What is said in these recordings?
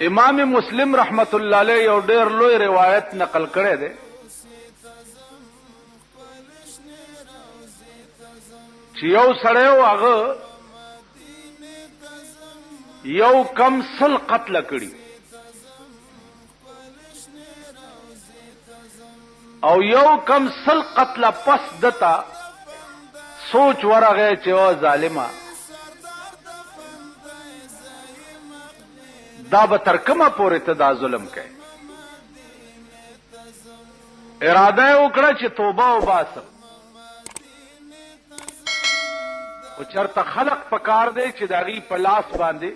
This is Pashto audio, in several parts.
امام مسلم رحمت الله علیه یو ډیر لوی روایت نقل کړی دی چې یو سړی و، هغه یو کم 100 قتل کړي او یو کم 100 قتل پس دتا سوچ ورغی چې او ظالمه، دا به تر کومه پورې ته دا ظلم کوې؟ اراده یې وکړه چې توبه وباسم، خو چېرته خلق پکار دی چې د هغوی په لاس باندې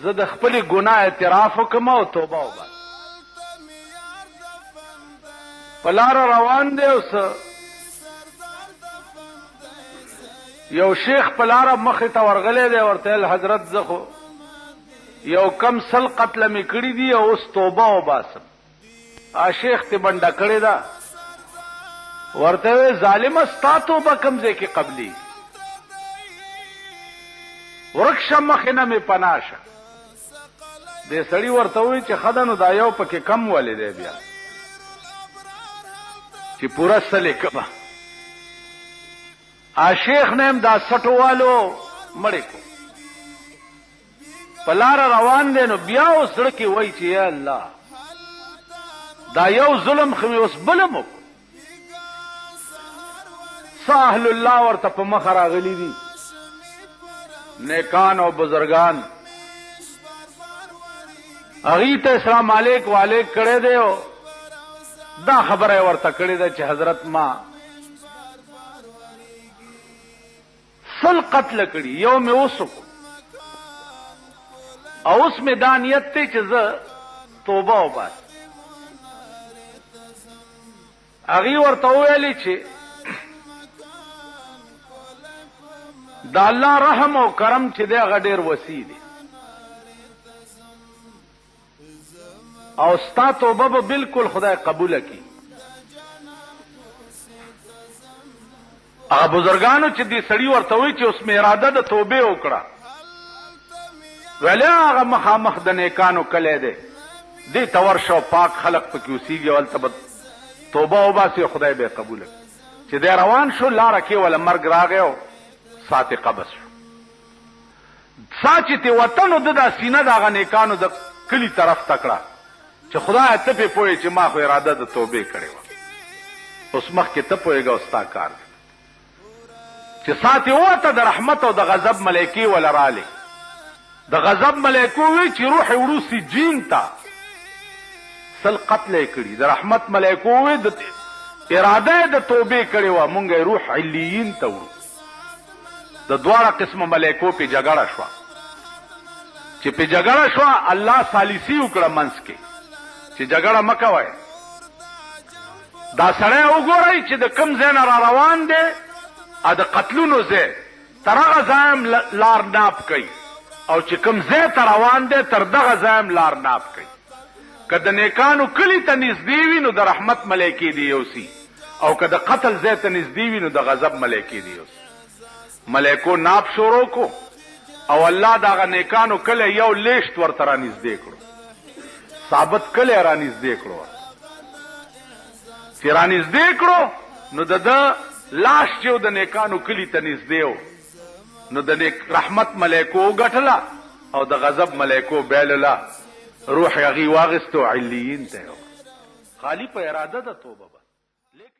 زه د خپلې ګناه اعتراف وکړم او توبه وباسم. په لاره روان دی او څه یو شیخ په لاره مخې ته ورغلی دی، ورته ویل حضرت زه خو یو کم 100 قتله مې کړي دي او اوس توبه وباسم. شیخ ته منډه کړې ده، ورته وی ظالمه ستا توبه کوم ځای کې قبلېږي؟ ورک شه مخې نه مې پناه شه. دې سړي ورته وویل چې ښه ده، نو دا یو پکې کم ولې دی بیا چې پوره 100 یې کمه. شیخ نه هم دا سټو والو مړې کو. په لاره روان دی نو بیا اوس زړه کې وایي چې یا الله دا یو ظلم خو مې اوس بل هم وکړو. څه اهل الله ورته په مخه راغلي دي، نیکان او بزرګان، هغوی ته اسلام علیک وعلیک کړی دی او دا خبره یې ورته کړې ده چې حضرت ما 100 قتل کړي، یو مې اوس وکړو او اوس مې دا نیت دی چې زه توبه وباسم. هغوی ورته وویلې چې د الله رحم او کرم چې دی هغه ډېر وسیع دی او ستا توبه به بالکل خدای قبوله کړي. هغه بزرګانو چې دې سړي ورته وایي چې اوس مې اراده د توبې وکړه، ویلې هغه مخامخ د نیکانو کلی دی، دې ته ورشه او پاک خلق پکې اوسېږي او هلته به توبه وباسي او خدای به یې قبوله کړي. چې دی روان شو، لاره کې وله مرګ راغی او ساعت قبض شو. سا چې ترې وته نو ده دا سینه د هغه نیکانو د کلي طرف ته کړه چې خدایه ته پرې پوه یې چې ما خو اراده د توبې کړې وه، اوس مخکې ته پوهېږه او ستا کار دی. چې سا ترې ووته د رحمت او د غضب ملایکې وله رالې. د غضب ملایکو وی چې روح یې وړو سجین ته، 100 قتله یې کړي. د رحمت ملایکو وی د اراده یې د توبې کړې وه، مونږ یې روح علیین ته وړو. د دواړه قسمه ملایکو پې جګړه شوه. چې پې جګړه شوه الله ثالثي وکړه منځ کې چې جګړه مه کوئ. دا سړی وګورئ چې د کوم ځای نه را روان دی، د قتلونو ځای تر هغه ځایه هم لار ناپ کوي او چې کوم ځای ته روان دی تر دغه ځایه هم لار ناپ کوي. که د نیکانو کلي ته نږدې وي نو د رحمت ملایکې دې یوسي او که د قتل ځای ته نږدې وي نو د غضب ملایکې دې یوسي. ملایکو ناپ شروع کو او الله د هغه نیکانو کلی یو لیشت ورته رانږدې کړو، ثابت کلی رانږدې کړو ورته. چې رانږدې کړو نو د ده لاش چې د نیکانو کلي ته نږدې و نو د نیک رحمت ملایکو وګټله او د غضب ملایکو بایلله، روح یې هغوی واخیستو علیین ته یې وړو. خالي په اراده د توبه باندې.